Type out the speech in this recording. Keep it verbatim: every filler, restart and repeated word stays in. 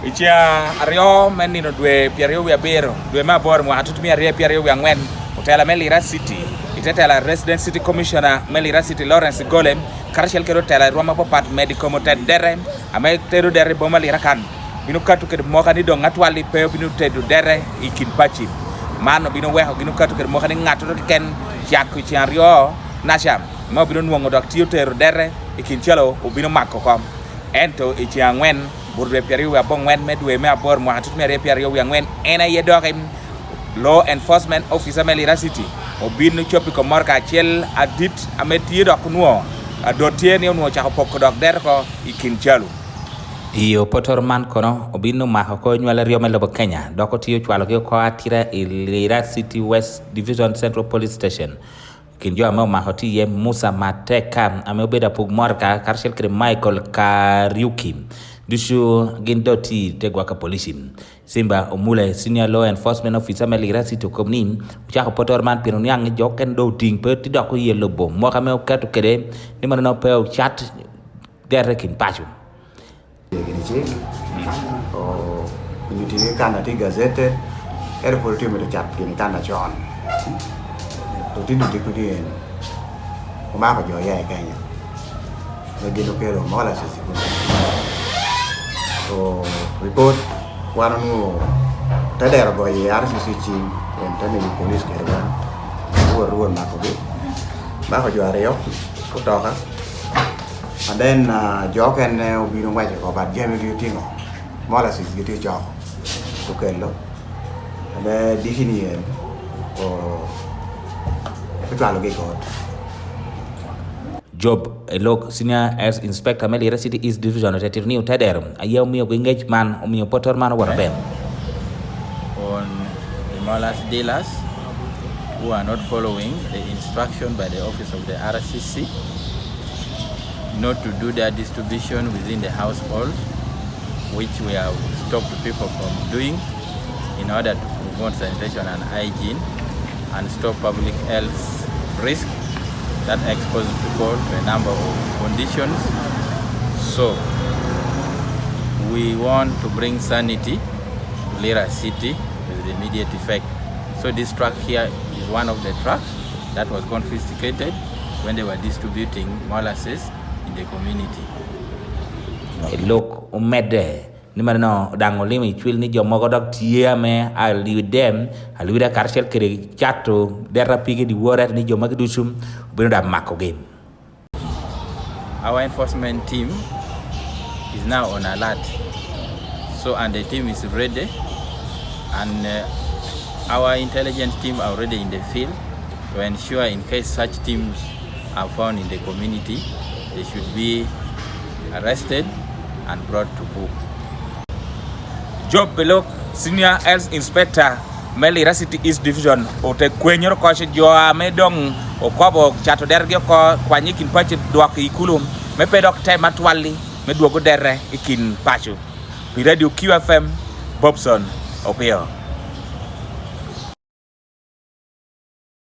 I ceŋ aryo me nino dwe pyeraryo wie abiro, dwe me aboro, mwaka tut mia aryo pyeraryo wie aŋwen, otela me Lira City, i te tela Resident City Commissioner me Lira City, Lawrence Igole, karacel kede otela i rwom apapat, medo i kom oted dere ame tedo dere i boma Lira kan, bino kato kede moka ni doŋ atwal pe obino tedo dere i kin paci. Man obino weko gin okato kede moka ni ŋattoro keken cako i ceŋ aryo naca ame obino nwoŋo dok tye otero dere i kin calo obino mako oko. Ento i ceŋ aŋwen, but dwe pyeraryo wie aboŋwen me dwe me aboro, mwaka tut mia aryo pyeraryo wie aŋwen, en aye dok i Law Enforcement Officer me Lira City obin ocob i kom motoka acel adit ame tye dok onwoŋo adot tye ni onwoŋo ocako poko dok dero oko i kin calo. I opotoro man kono, obin omako oko nywal aryo me lobo Kenya, dok otye ocwalogi oko atira i Lira City West Division Central Police Station. Kin jo ame omako tye iye Musa Mateka, ame obedo apug motoka, karacel kede Michael Kariuki. Ducu gin doŋ tye i te gwaka polici. Simba Omule, Senior Law Enforcement Officer me Lira City, okobo ni ocako potoro man pien oniaŋ ni jo okene doŋ otiŋ pe tye dok oye lobo, mwaka ame okato kede ni mano pe ocat dero i kin paco. Gini cik, o-, onyutti ni kan a tye i gazette, ento pwod otye mito cat gini kan a con. Otinno tye kodi en, omako jo oya i Kenya. Ame gin okelo molasses i kun. O, report, wan onwoŋo te dero goyo i R C C cim, en te miyo police kede wan. Rwot, rwot makogi. Mako jo aryo, otoka. And then, uh, jo okene obino ngwec oko, but jamigi otingo. Molasses gitye ocoko. Okelo. And then, dicini en, o-, ocwalogi i kot. Job Elok, Senior Health Inspector me Lira City East Division, otetito ni otedero aye omiogi ngec man, omio potoro man owoto aber. On the molas dealers who are not following the instruction by the office of the R C C not to do their distribution within the household, which we have stopped people from doing in order to promote sanitation and hygiene and stop public health risk that exposes people to a number of conditions. So, we want to bring sanity to Lira City with the immediate effect. So this truck here is one of the trucks that was confiscated when they were distributing molasses in the community. Elok omedde ni mannono daŋ olimo i cwil ni jo mogo dok tye ame alwide, alwide karacel kede cato dero apige i dyewor, ento ni jo magi ducu obino daŋ makogi. Our enforcement team is now on alert. So, and the team is ready, and, uh, our intelligence team are already in the field to ensure in case such teams are found in the community, they should be arrested and brought to book. Job Belok, Senior Health Inspector me Lira City East Division, ote kwenyoro koc jo ame doŋ okobo cato dergi oko, kwany i kin paco dwok i kulu, me pe dok tem atwalli me dwogo derre i kin paco. Pi Radio Q F M, Bobson Opio.